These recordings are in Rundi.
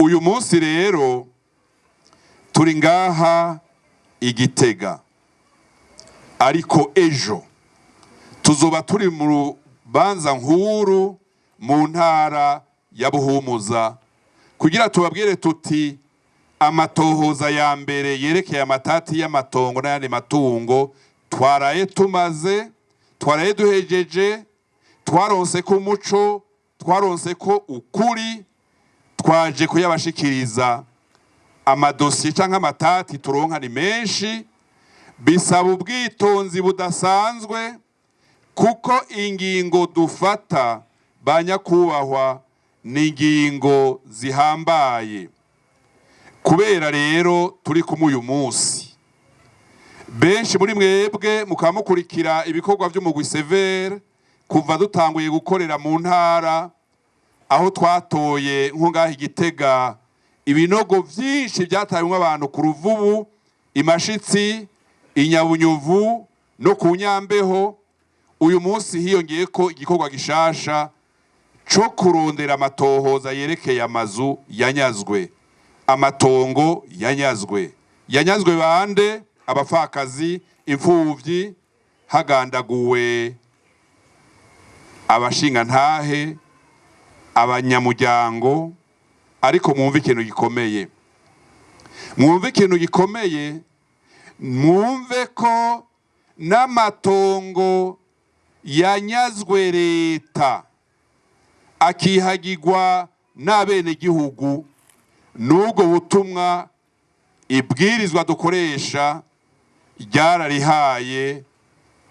Uyu munsi rero turi ngaha i Gitega, ariko ejo tuzoba turi mu rubanza nkuru mu ntara ya Buhumuza kugira tubabwire tuti amatohoza ya mbere yerekeye amatati y'amatongo n'ayandi matungo twaraye tumaze, twaraye duhejeje, twaronse ko umuco, twaronse ko ukuri, twaje kuyabashikiriza. Amadosiye canke amatati turonka ni menshi, bisaba ubwitonzi budasanzwe kuko ingingo dufata, ba nyakubahwa, ni ingingo zihambaye. Kubera rero turi kumwe uyu munsi, benshi muri mwebwe mukaba mukurikira ibikorwa vy'umugwi CVR kuva dutanguye gukorera mu ntara, aho twatoye nko ngaha i Gitega ibinogo vyinshi vyatayemwo abantu ku Ruvubu, Imashitsi, Inyabunyuvu no ku Nyambeho. Uyu munsi hiyongeyeko igikorwa gishasha co kurondera amatohoza yerekeye amazu yanyazwe, amatongo yanyazwe. Yanyazwe bande? Abapfakazi, imfuvyi, hagandaguwe abashingantahe, abanyamuryango. Ariko mwumve ikintu gikomeye, mwumve ikintu gikomeye, mwumve ko n'amatongo yanyazwe leta akihagirwa n'abenegihugu, n'ubwo butumwa ibwirizwa dukoresha ryararihaye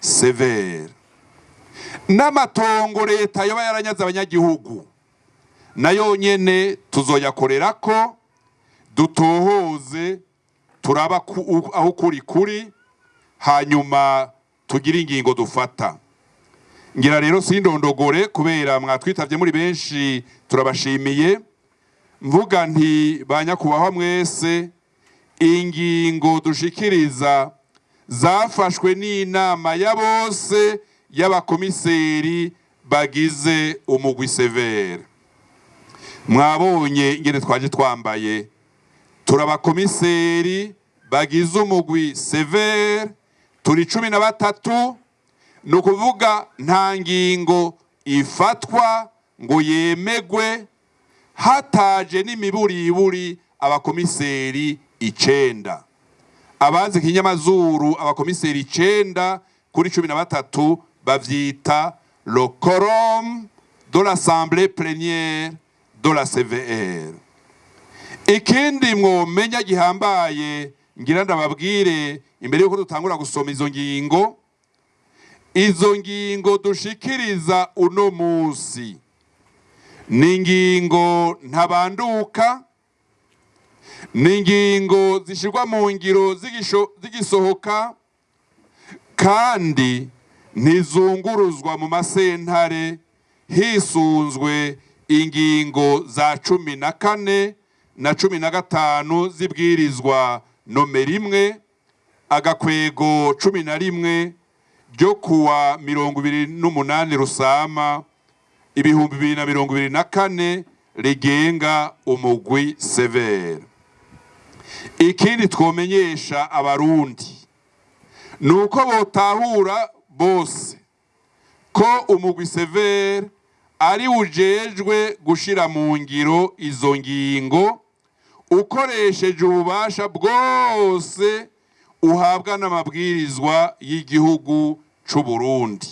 CVR. N'amatongo leta yoba yaranyaze abanyagihugu nayo nyene tuzoyakorera ko dutohoze, turaba aho kuri kuri, hanyuma tugire ingingo dufata. Ngira rero sindondogore kubera mwatwitavye muri benshi, turabashimiye. Mvuga nti ba nyakubahwa mwese, ingingo dushikiriza zafashwe n'inama ya bose y'abakomiseri bagize umugwi CVR. Mwabonye ingene twaje twambaye, turabakomiseri bagize umugwi CVR, turi 13. Ni ukuvuga nta ngingo ifatwa ngo yemegwe hataje n'imiburiburi abakomiseri 9. Abazi ikinyamazuru, abakomiseri 9 kuri 13 bavyita le quorum de l'assemblée plénière de la CVR. Ikindi mwomenya gihambaye ngira ndababwire imbere yuko dutangura gusoma izo ngingo, izo ngingo dushikiriza uno musi ni ingingo ntabanduka, ni ingingo zishyirwa mu ngiro zigisohoka, kandi ntizunguruzwa mu masentare hisunzwe ingingo za 14 na 15 z'ibwirizwa nomero 1/11 ryo kuwa 28 Rusama 2024 rigenga umugwi CVR. Ikindi twomenyesha Abarundi ni uko botahura bose ko umugwi CVR ari ujejwe gushira mu ngiro izo ngingo ukoresheje ububasha bwose uhabwa n'amabwirizwa y'igihugu c'u Burundi.